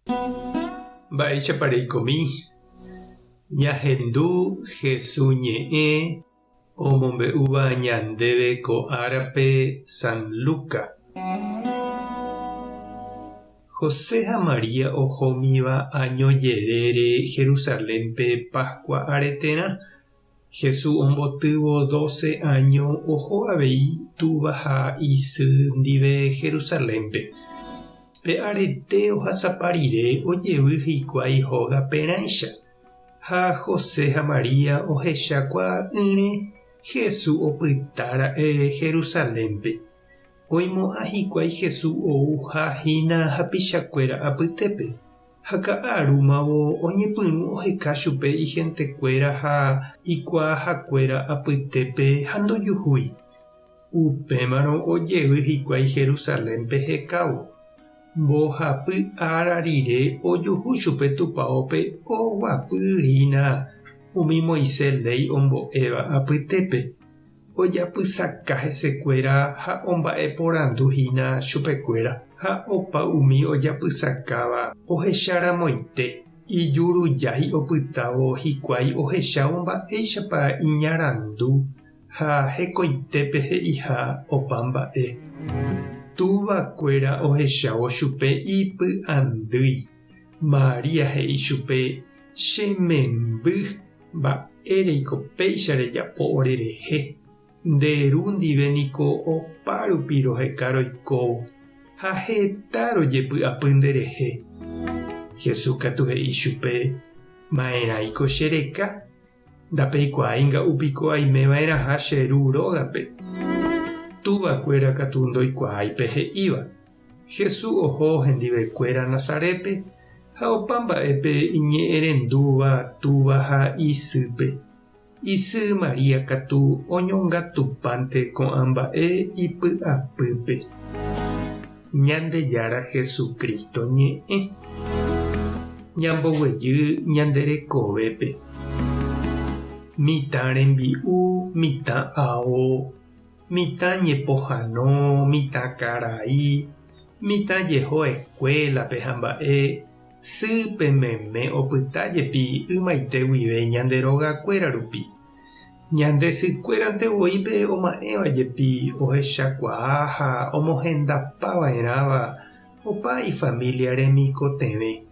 Mba'éichapa reikomi? Ñahendu Hesu ñe'ẽ omombe'úva ñandéve ko árape San Luca. José ha María ohómiva áño jerére Jerusalénpe Pascua areterã. Jesús ombotývo doce áño oho avei túva ha isy ndive Jerusalénpe. Pe arete ohasapa rire ojevy hikuái hóga perãicha, ha José ha María ohechakuaa'ỹre Jesús opyta ra'e Jerusalénpe. Oimo'ã hikuái Jesús ouha hína hapichakuéra apytépe. Ha ka'arúmavo oñepyrũ oheka chupe ihentekuéra ha ikuaahakuéra apytépe ha ndojuhúi. Upémarõ ojevy hikuái Jerusalénpe hekávo. Mbohapy ára rire ojuhu chupe tupaópe oguapy hína umi Moisés léi ombo'éva apytépe. Ojapysaka hesekuéra ha omba'eporandu hína chupekuéra, ha opa umi ojapysakáva ohecharamoite, ijurujái opytávo hikuái ohechávo mba'éichapa iñarandu ha hekoitépe he'iha opa mba'e. Tuvakuéra ohechávo chupe ipy'andýi. María he'i chupe, Che memby. Mba'éreiko péicha rejapo orerehe? Nde ru ndive niko opa rupi roheka roikóvo, ha heta rojepy'apy nderehe. Jesús katu he'i chupe, Ma'erãiko che reka? Ndapeikuaái nga'u piko aime va'erãha che ru rógape. Túva kuéra katu ndoikuaái pe he'íva. Jesús oho hendivekuéra Nazarépe ha opa mba'épe iñe'ẽrendúva túva ha isýpe. Isy María katu oñongatupánte ko'ã mba'e ipy'apýpe. Ñandejára Jesucristo ñe'ẽ. Ñamboguejy ñande rekovépe. Mitã rembi'u, mitã ao. Mitã ñepohano, mitã karai, mitã jeho escuela-pe ha mba'e, sýpe meme opyta jepi ymaite guive ñande rogakuéra rupi. Ñande sykuérante voi pe oma'ẽva jepi ohechakuaa ha omohendapa va'erãva opa ifamilia remikotevẽ.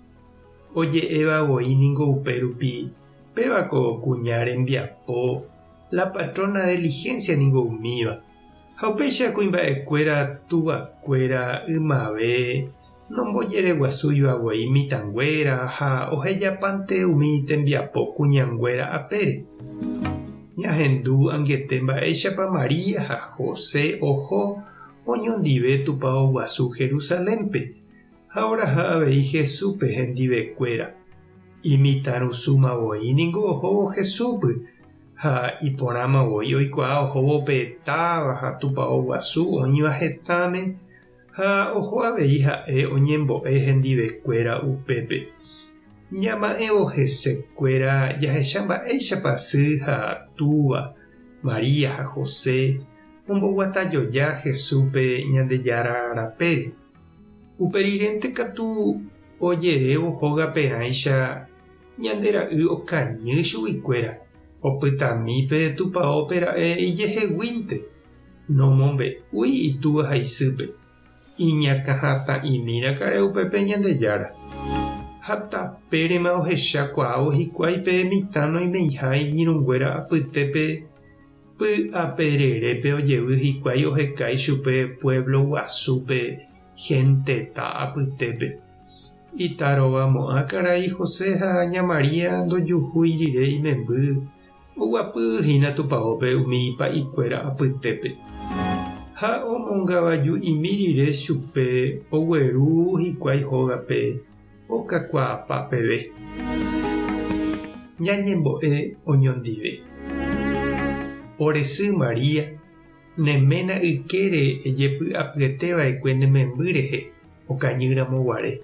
Oje'éva voi ningo upe rupi, péva ko kuña rembiapo La patrona diligencia ningo umíva. Ha upéicha kuimba'ekuéra tuvakuéra ymave nombojereguasúiva guei mitãnguéra ha ohejapánte umi tembiapo kuñanguéra apére. Ñahendu angete mba'éichapa María ha José oho oñondive tupao guasu Jerusalénpe ha oraha avei Jesúspe hendivekuéra. Imitãrusúma voi ningo ohóvo Jesúspe Ha iporãma voi oikuaa ohóvo pe táva ha tupao guasu oĩva hetãme, ha oho avei ha'e oñembo'e hendivekuéra upépe. Ñama'ẽvo hesekuéra jahecha mba'éichapa sy ha túva, María ha José, omboguatajoja Jesúspe Ñandejára rapére. Upe rirénte katu ojerévo hógaperãicha Ñande ra'y okañy chuguikuéra, opytami pe tupaópe ra'e ijeheguínte, nomombe'úi itúva ha isýpe, iñakãhatã'imi raka'e upépe Ñandejára. Ha tapérema ohecha kuaávo hikuái pe mitã noimeiha iñirũnguéra apytépe py'apererépe ojevy hikuái oheka ichupe pueblo guasúpe genteta apytépe. Itarovamo'ã karai José ha ña María ndojuhúi rire imemby, oguapy hína tupaópe umi pa'ikuéra apytépe. Ha omongavaju'imi rire chupe ogueru hikuái hógape okakuaapa peve. Ñañembo'e oñondive. Ore sy María, Ne ména ykére ejepy'apyete va'ekue ne memby rehe okañy ramo guare.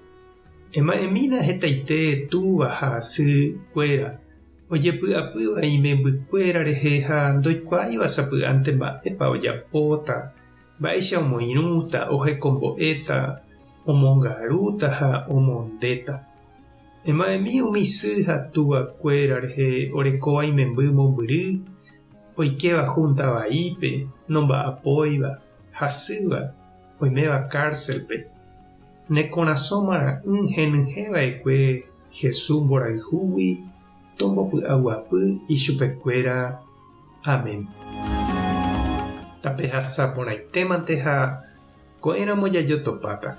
Ema'ẽmína hetaite túva ha sy kuéra ojepy'apýva imemby kuéra rehe ha ndoikuaáiva sapy'ánte mba'épa ojapóta, mba'éicha omoirũta, ohekombo'éta, Omongarúta ha omondéta. Ema'ẽmi umi sy ha tuvakuéra rehe orekóva imemby mombyry, oikéva júnta vaípe, nomba'apóiva, hasýva, oiméva cárcel-pe. Ne korasõ mara'ỹ henyhẽva'ekue Jesús mborayhúgui tombopy'aguapy ichupekuéra. Amén. Tapehasa porãitémante ha ko'ẽramo jajotopáta.